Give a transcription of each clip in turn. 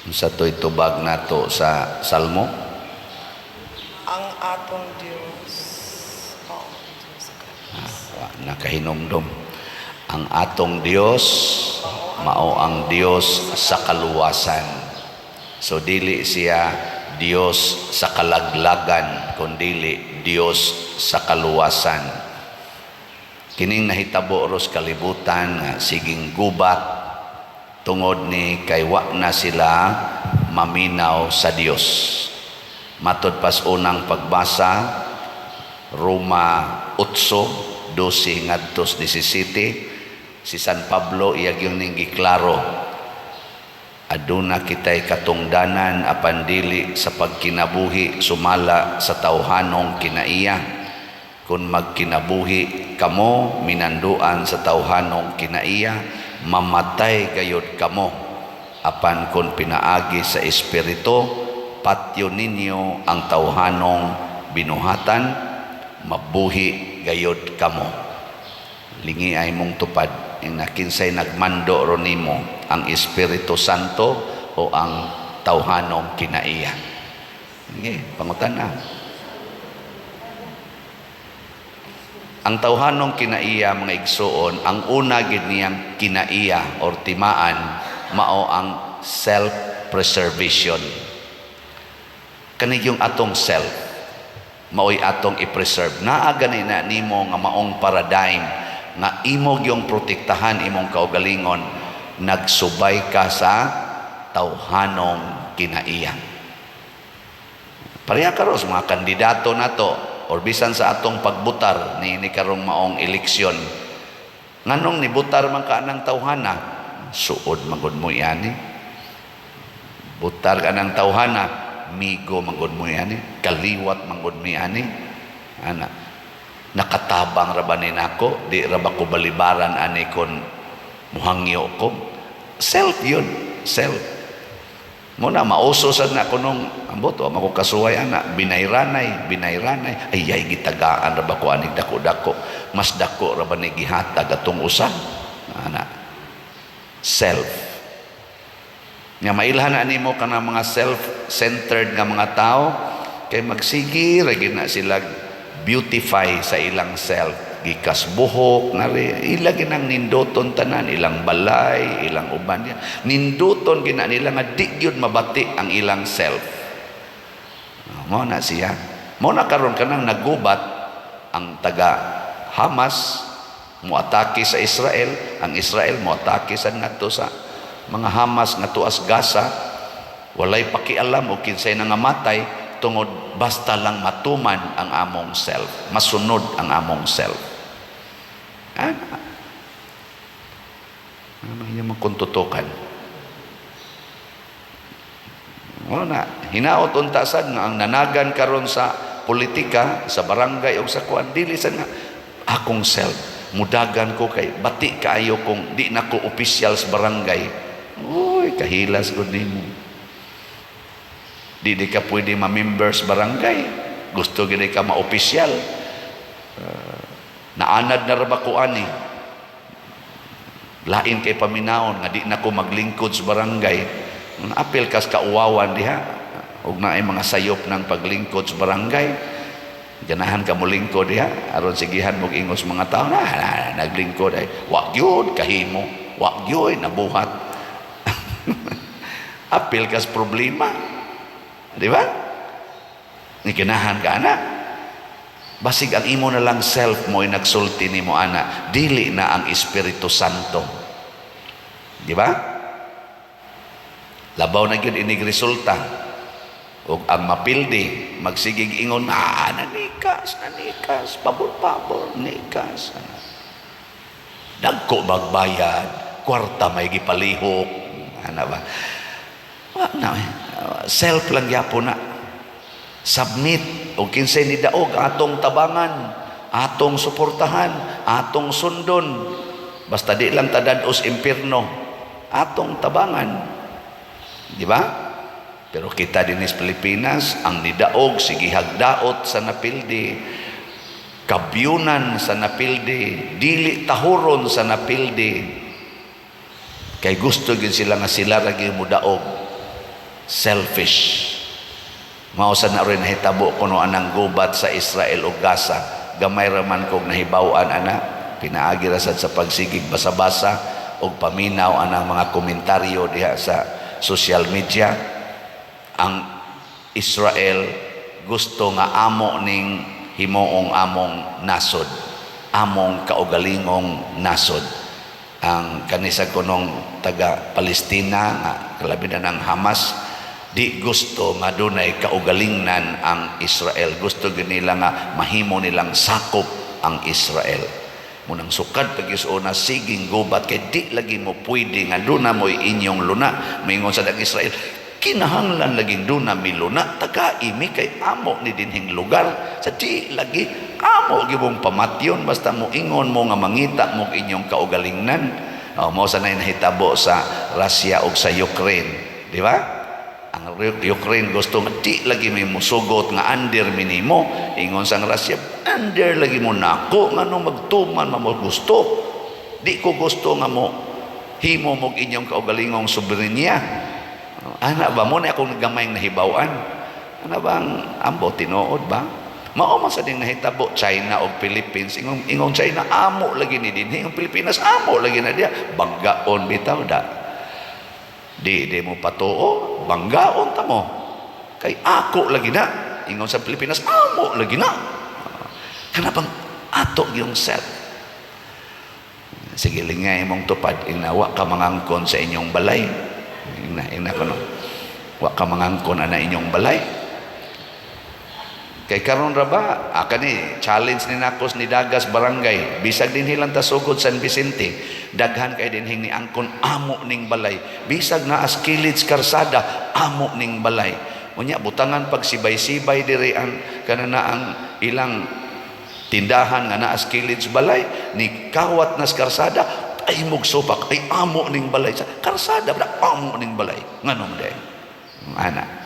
Unsa to'y tubag nato sa Salmo? Ang atong Diyos. Mao ang Diyos sa kaluwasan. Wa nakahinumdom. Ang atong Dios mao ang Dios sa kaluwasan. So dili siya Dios sa kalaglagan, kundili Dios sa kaluwasan. Kining nahitabo ros kalibutan nga siging gubat tungod ni kay wa na sila maminaw sa Dios. Matod pas unang pagbasa, Roma 8:12 ngadto 17, si San Pablo iya gyud ning giklaro: "Aduna kitay katungdanan apan dili sa pagkinabuhi sumala sa tawhanong kinaiya. Kung magkinabuhi kamo minanduan sa tawhanong kinaiya, mamatay gayud kamo. Apan kung pinaagi sa Espiritu patyo ninyo ang tawhanong binuhatan, mabuhi gayud kamo." Lingi ay mong tupad ing kinsay nagmando ro nimo, ang Espiritu Santo o ang tawhanong kinaiya? Sige, pangutan na. Ang tawhanong kinaiya, mga igsuon, ang una gid niyang kinaiya or timaan mao ang self-preservation. Kani yung atong self maoy atong i-preserve. Naa gani na nimo nga maong paradigm nga imo gyung protektahan imong kaugalingon, nagsubay ka sa tawhanong kinaiya. Pareha karos mga kandidato nato or bisan sa atong pagbutar ni karong maong eleksyon. Nganong nibutar man ka ng tawhana? Suod man gud mo yani. Butar ka ng tawhana, migo man gud mo yani, kaliwat man gud mi ani. Ana, nakatabang ra ba ni nako? Di ra ba ko balibaran ani kon muhangyo ko? Self yun, self. Mo na mauso sad na kunong ambot wa mako kasuway ana, binayranay, binayranay, ay ay gitagaan ra ba ko anig dako-dako, mas dako ra ba ni gihatag atong usa? Ana, self. Nga mailhan na nimo kana mga self-centered nga mga tao kay magsige ra gyud na sila beautify sa ilang self, gikas buhok ngari ila ginang ninduton tanan, ilang balay, ilang uban niya ninduton gina nila nga di gyud mabati ang ilang self. Mo na siya, mo na karon kanang nagubat ang taga Hamas muatake sa Israel, ang Israel muatake sa ngadto sa mga Hamas nga tuas Gaza, walay pakialam o kinsay nangamatay tungod basta lang matuman ang among self, masunod ang among self. Ana. Ano yung makuntutukan? Mo na, hinaot unta sad nga ang nanagan karon sa politika, sa barangay o sa kuan, dili sad nga akong self. Mudagan ko kay bati kaayo kung di na ko opisyal sa barangay. Uy, kahilas gud nimo. Di ka pwede ma-member sa barangay. Gusto gid ka ma-opisyal. Naanad na ra ba ko ani? Lain kay paminawon nga di na ko maglingkod sa barangay. Apil kas kauwawan diha. Ug naay mga sayop ng paglingkod sa barangay. Ganahan ka mo lingkod diha aron sigihan mo ingos mga tao na naglingkod ay wa gyud kahimo, wa gyud nabuhat. Apil kas problema. Di ba? Ni ganahan ka ana. Basig ang imo na lang self mo ay nagsulti nimo ana, dili na ang Espiritu Santo. Di ba? Labaw na gyud inig resulta. Ug ang mapildi magsigig ingon, "Ah, nanikas, nanikas, pabor-pabor, nikas. Dagko magbayad, kwarta may gipalihok." Ana ba? Wa na eh. Self lang gyapon na. Submit og kinsay ni daog atong tabangan, atong suportahan, atong sundon. Basta di lang tadados impierno, atong tabangan. Di ba? Pero kita din sa Pilipinas, ang nidaog, sige hagdaot sa napildi, kabyunan sa napildi, dili tahuron sa napildi. Kay gusto gid sila nga sila ra gyud mudaog. Selfish. Mao sa na rin nahitabo kuno anang gubat sa Israel ug Gaza. Gamay ra man kog nahibaw-an ana, pinaagi ra sad sa pagsigig basa-basa og paminaw anang mga komentaryo diha sa social media. Ang Israel gusto nga amo ning himuong among nasod, among kaugalingong nasod. Ang kanisa kunong taga Palestina nga kalabi na ng Hamas, di gusto nga dunay kaugalingnan ang Israel. Gusto gyud nila nga mahimo nilang sakop ang Israel. Munang sukad pag una siging gubat kay di lagi mo pwede nga duna mo'y inyong luna. Mingon sa ang Israel, kinahanglan laging duna mi luna, tagai mi kay amo ni dinhing lugar. Sa di lagi amo gibong pamatyon basta mo ingon mo nga mangita mo inyong kaugalingnan. Oh, mao sa nay nahitabo sa Russia ug sa Ukraine, di ba? Ang Ukraine gusto nga di lagi may musugot nga under minimo. Ingon sang Russia, under lagi mo nako, ngano magtuman man mo gusto? Di ko gusto nga mo himo mog inyong kaugalingong soberenya. Ana ba mo na akong gamay nahibaw-an? Ana bang ambo tinuod ba? Mao man sa ding nahitabo China o Philippines. Ingong China, amo lagi ni dinhi. Ingong Pilipinas, amo lagi na diya. Banggaon bitaw da. Di di mo patuo, banggaon ta mo. Kay ako lagi na. Ingon sa Pilipinas, amo lagi na. Kana bang ato yung self. Sige, lingay mong tupad, ina, wa ka mangangkon sa inyong balay. Ina, ina ko no. Wa ka mangangkon ana inyong balay. Kay karon ra ba, kani challenge ni Nakos ni Dagas barangay, bisag dinhi lang ta sugod San Vicente, daghan kay dinhi ni angkon amo ning balay. Bisag naa sa kilid karsada, amo ning balay. Unya butangan pag sibay-sibay diri ang kanana ang ilang tindahan nga naa sa kilid balay, ni kawat nas karsada ay mugsupak ay amo ning balay sa karsada ba amo ning balay, nganong day ana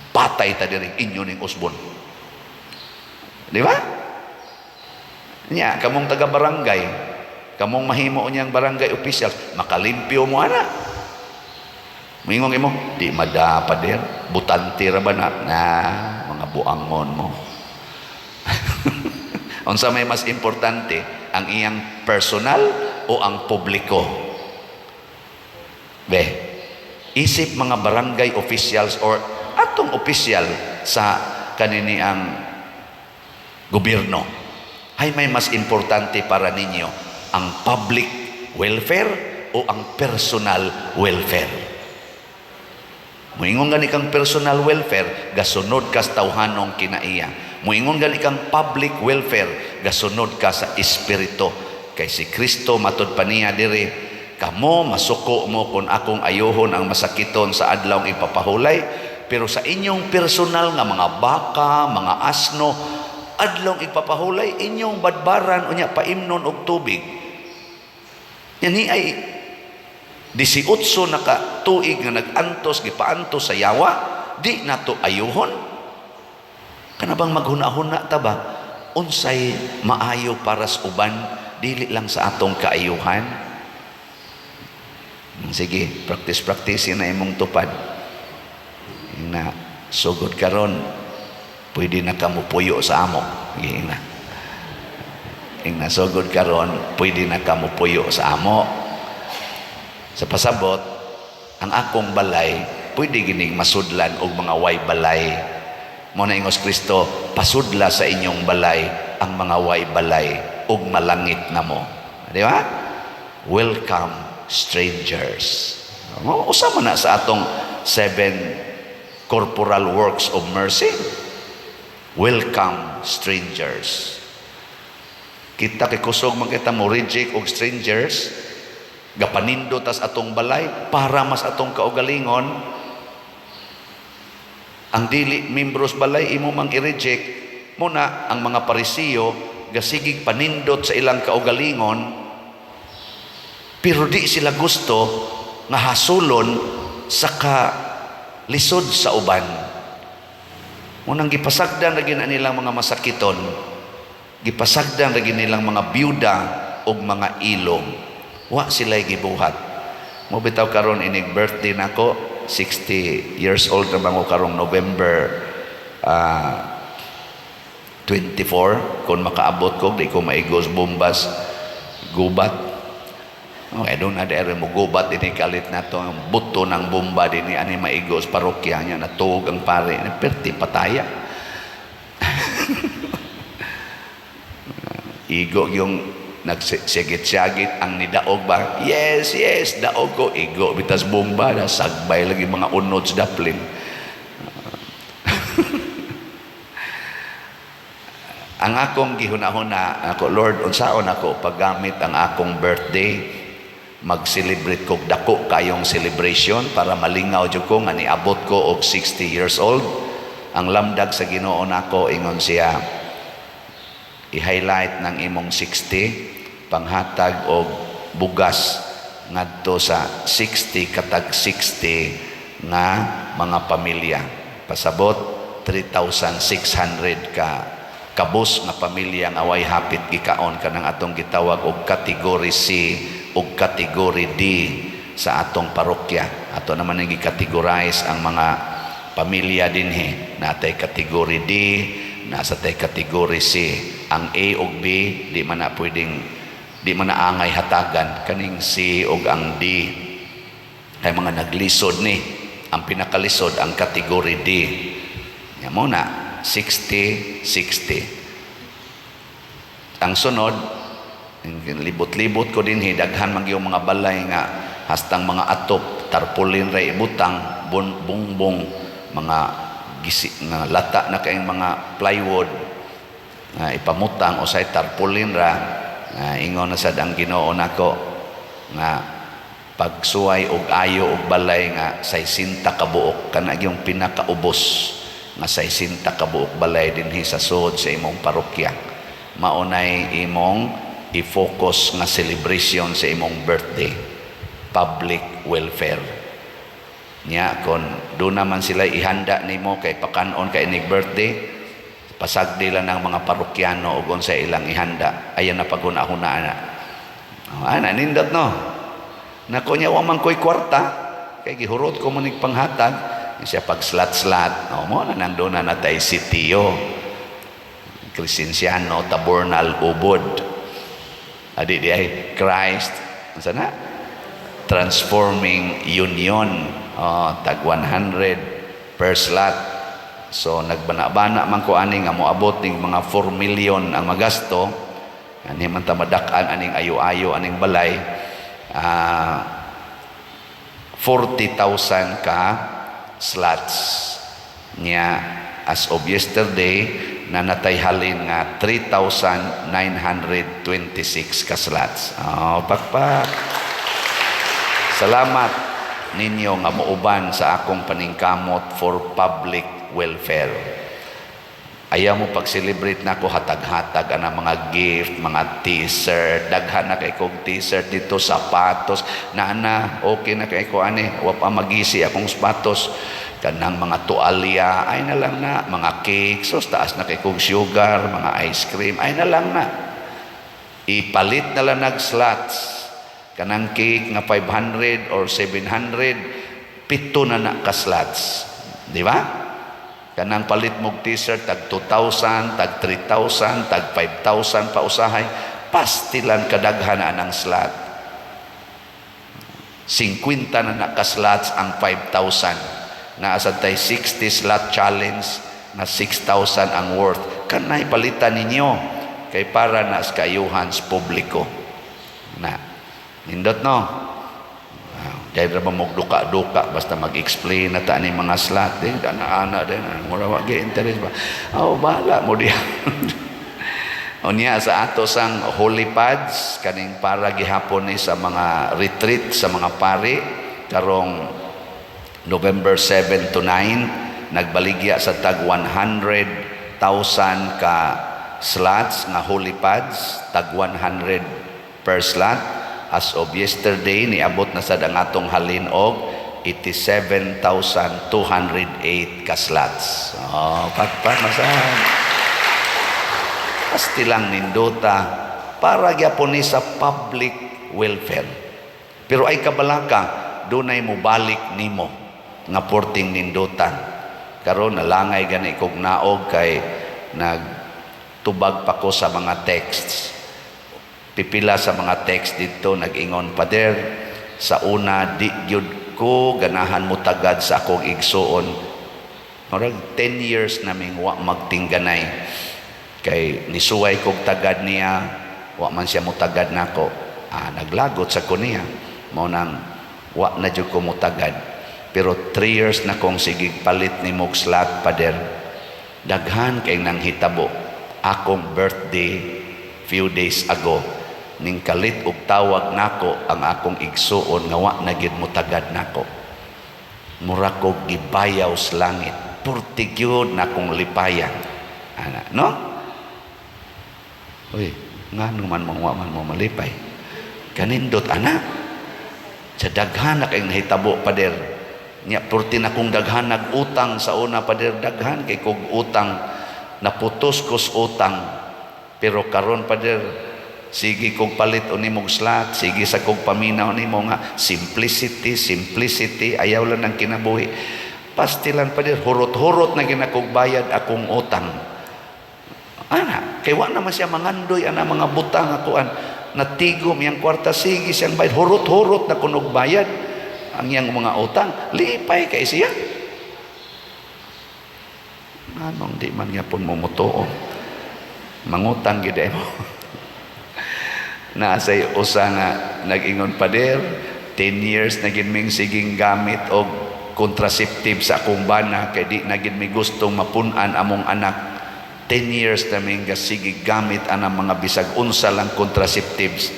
patay ta diri inyo ning usbon, di ba? Nya kamong taga barangay, kamong mahimo niyang barangay officials, makalimpyo mo ana. Moingon imo di mada pader, butante ra ba na na mga buangon mo. Unsa may mas importante, ang iyang personal o ang publiko? Be, isip mga barangay officials or atong official sa kanini ang gobyerno. Hay may mas importante para ninyo, ang public welfare o ang personal welfare? Moingon gani kang personal welfare, gasunod ka sa tawhanong kinaiya. Moingon gani kang public welfare, gasunod ka sa espiritu. Kay si Kristo matud pa niya diri, kamo masuko mo kung akong ayuhon ang masakiton sa adlawng ipapahulay, pero sa inyong personal nga mga baka, mga asno, adlawng ipapahulay, inyong badbaran unya paimnon og tubig. Yan ni ay 18 na ka tuig nga nag-antos, gipaantos sa yawa, di nato ayuhon. Kana bang maghuna-huna ta ba? Unsay maayo para sa uban, dili lang sa atong kaayuhan. Sige, practice practice na imong tupad. Na sugod karon, pwede na ka mupuyo sa amo. Sige na. Ing sugod karon, pwede na ka mupuyo sa amo. Sa pasabot, ang akong balay, pwede gining masudlan og mga way balay. Mo na ingos Kristo, pasudla sa inyong balay ang mga way balay ug malangit na mo. Di ba? Welcome strangers. Usa man na sa atong seven corporal works of mercy. Welcome strangers. Kita kay kusog man kita mo reject og strangers, gapanindot tas atong balay para mas atong kaugalingon. Ang dili membros balay imo mang i-reject muna. Ang mga Parisiyo gasigig panindot sa ilang kaugalingon, pero di sila gusto nga hasulon sa ka lisod sa uban. Munang gipasagdan lagi na nilang mga masakiton, gipasagdan lagi nilang mga byuda ug mga ilong. Wa sila gibuhat mo bitaw. Karon inig birthday nako. 60 years old na ko karong November 24. Kung makaabot ko, di ko maigos bombas gubat. Okay, doon na dere mo gubat dinhi kalit na to ang buto ng bomba dinhi ani maigos parokya niya, natuog ang pare ni perti pataya. Igo yung nagsigit-sigit ang nidaog ba? Yes, daog ko. Igo bitas bomba na sagbay lagi mga unod sa daplin. Ang akong gihuna-huna, ako, "Lord, unsaon ako paggamit ang akong birthday? Mag-celebrate kog dako kayong celebration para malingaw jud ko nga niabot ko og 60 years old." Ang lamdag sa Ginoo nako, ingon siya, "I-highlight ng imong 60, panghatag og bugas ngadto sa 60 katag 60 nga mga pamilya." Pasabot, 3,600 ka kabus nga pamilya nga way hapit gikaon, kanang atong gitawag og category C ug category D sa atong parokya. Ato naman ang gi-categorize ang mga pamilya dinhi. Natay category D, nasa tay category C. Ang A ug B di man na pwedeng, di man na angay hatagan. Kaning C ug ang D kay mga naglisod ni. Ang pinakalisod ang category D. Ya mo na 60 60. Ang sunod, libot-libot ko dinhi, daghan man gyud mga balay nga hastang mga atop tarpaulin ra ibutang, bungbong, mga gisi nga lata na kayong mga plywood nga ipamutang o say tarpaulin ra. Nga ingon na sad ang Ginoo nako nga pagsuway og ayo og balay nga 60 ka buok, kana gyung pinakaubos nga 60 ka buok balay dinhi sa sud sa imong parokya, maunay imong i-focus nga celebration sa imong birthday, public welfare. Nya kon do naman sila ihanda nimo kay pakanon kay inig birthday, pasagdi lang ng mga parokyano og unsa ilang ihanda. Ayan na paghuna-huna na. Oh, ana nindot no. Nako nya wa man ko'y kwarta kay gihurot ko man nig panghatag siya pag slat-slat. No mo na nang doon na natay si Tio Crescenciano Tabornal Ubod. Adi di ay Christ unsa na Transforming Union. Oh, tag 100 per slot. So nagbana-bana man ko ani nga moabot ning mga 4 million ang magasto ani man ta madak-an aning ayo-ayo aning balay. 40,000 ka slots niya. As of yesterday, nanatay halin nga 3,926 ka slots. Oh, pakpak. Salamat ninyo nga muuban sa akong paningkamot for public welfare. Ayaw mo pag-celebrate na ako, hatag-hatag ana mga gift, mga t-shirt, daghan na kay kog t-shirt dito, sapatos, na na, okay na kay ko ani, wa pa magisi akong sapatos, kanang mga tualya, ay na lang na, mga cake, so taas na kay kog sugar, mga ice cream, ay na lang na. Ipalit na lang nag slots. Kanang cake nga 500 or 700, 7 na na ka slots. Di ba? Kanang palit mog t-shirt tag 2,000, tag 3,000, tag 5,000 pa usahay, pastilan kadaghan anang slot. 50 na naka-slots ang 5,000. Naa tay 60 slot challenge na 6,000 ang worth. Kanay palitan ninyo kay para na sa kayuhan sa publiko. Na, nindot no? Dahil ra ba duka-duka basta mag-explain na ta ni mga slot din ana din mura wa interest ba. Oh, bahala mo diha. Unya sa ato sang holy pads, kaning para gihapon ni sa mga retreat sa mga pari karong November 7 to 9, nagbaligya sa tag 100,000 ka slots nga holy pads, tag 100 per slot. As of yesterday, niabot na sad ang atong halin og 87,208 ka slots. Oh, pakpak masan. Pastilang nindota para gyapon ni sa public welfare. Pero ay kabalaka, dunay mobalik nimo. Nga porting nindutan. Karon nalangay gani kog naog kay nagtubag pa ko sa mga texts. Pipila sa mga text dito nag-ingon, "Pader, sa una di gyud ko ganahan mo tagad sa akong igsuon. Murag 10 years naming wa magtingganay. Kay nisuway kog tagad niya, wa man siya mutagad nako. Ah, naglagot sa ko niya. Mao nang wa na jud ko mutagad. Pero 3 years na kong sigig palit ni mog slot, Pader. Daghan kay nang hitabo. Akong birthday few days ago, ning kalit og tawag nako ang akong igsuon nga wa na gyud mutagad nako. Mura kog gibayaw sa langit. Purti gyud na akong lipayan." Ana, no? Uy, ngano man mo wa man mo malipay? Kanindot ana. Sa daghan na kay nahitabo, Pader. Nya purti na kong daghan nag-utang sa una, Pader, daghan kay kog utang, naputos kos utang. Pero karon, Pader, sige kog palit uni mog slot, sige sa kog paminaw nimo nga simplicity, simplicity, ayaw lang ng kinabuhi. Pastilan, Pader, hurot-hurot na ginakog bayad akong utang." Ana, kay wa naman siya mangandoy ana mga butang akuan. Natigom iyang kwarta, sige siyang bayad, hurot-hurot na kunog bayad ang iyang mga utang. Lipay kay siya. Anong di man nga pun mo mutuo? Mangutang gid mo. Naasay usa nga nag-ingon, "Pader, 10 years na gid ming siging gamit og contraceptive sa akong bana kay di na gid mi gustong mapun-an among anak. 10 years na ming sige gamit anang mga bisag unsa lang contraceptives.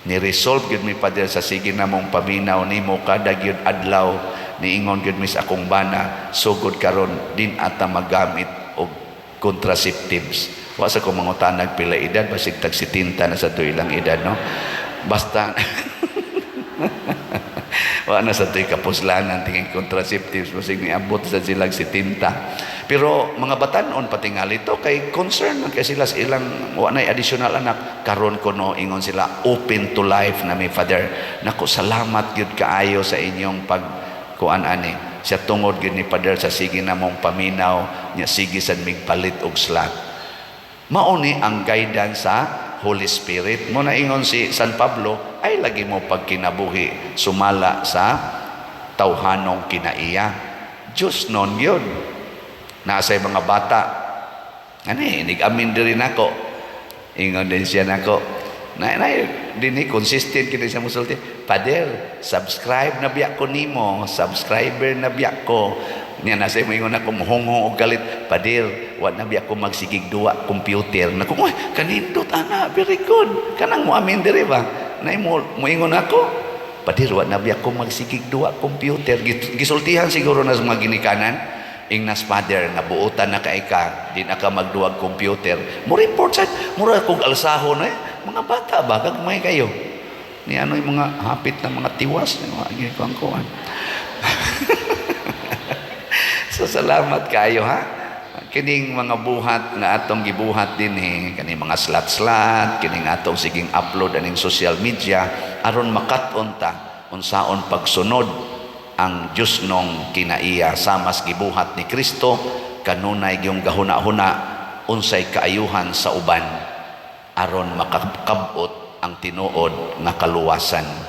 Ni-resolve gyud mi, Pader, sa sige namong paminaw nimo kada gyud adlaw. Niingon gyud mi sa akong bana, sugod karon din ata magamit og contraceptives." Wa sa ko mangutanag pila edad, basig tag 70 na sa ilang edad, no? Basta wa na sa to'y kapuslanan tingin contraceptives, basig niabot sa silang 70. Pero mga batanon patingali to kay concern man kay sila sa ilang wa nay additional anak. Karon kuno ingon sila, "Open to life na mi, Father. Nako, salamat gyud kaayo sa inyong pag kuan ani." Siya tungod gyud ni Father sa sige namong paminaw nya sige sad migpalit og slot. Mao ni ang guidance sa Holy Spirit. Mo na ingon si San Pablo, ay lagi mo pagkinabuhi sumala sa tawhanong kinaiya. Diyos non yun. Nasa mga bata. Ani, nig-amin diri nako. Ingon din siya nako. Na, na, dinhi consistent kini siya musulti. "Pader, subscribe na biya ko nimo, subscriber na biya ko." Niya nasa mo ingon ako muhunghong og galit. "Pader, wa na biya ko magsigig duwa computer." Nako, "Uy, kanindot ana, very good." Kanang mo amin diri ba? Nay mo moingon ako. "Pader, wa na biya ko magsigig duwa computer." Gisultihan siguro na sa mga ginikanan. Ingnas, "Father, nga buotan na kay ka, di na ka magduwag computer." Mo report sad, mura kog alsahon eh. Mga bata ba, gagmay kayo. Ni ano yung mga hapit na mga tiwas, ni mga gikuan-kuan. So salamat kayo ha. Kining mga buhat nga atong gibuhat dinhi, kaning mga slot-slot, kining atong siging upload aning social media aron makat-on ta unsaon pagsunod ang Diyosnong kinaiya samas gibuhat ni Kristo, kanunay gyung gahuna-huna unsay kaayuhan sa uban aron makakabot ang tinuod nga kaluwasan.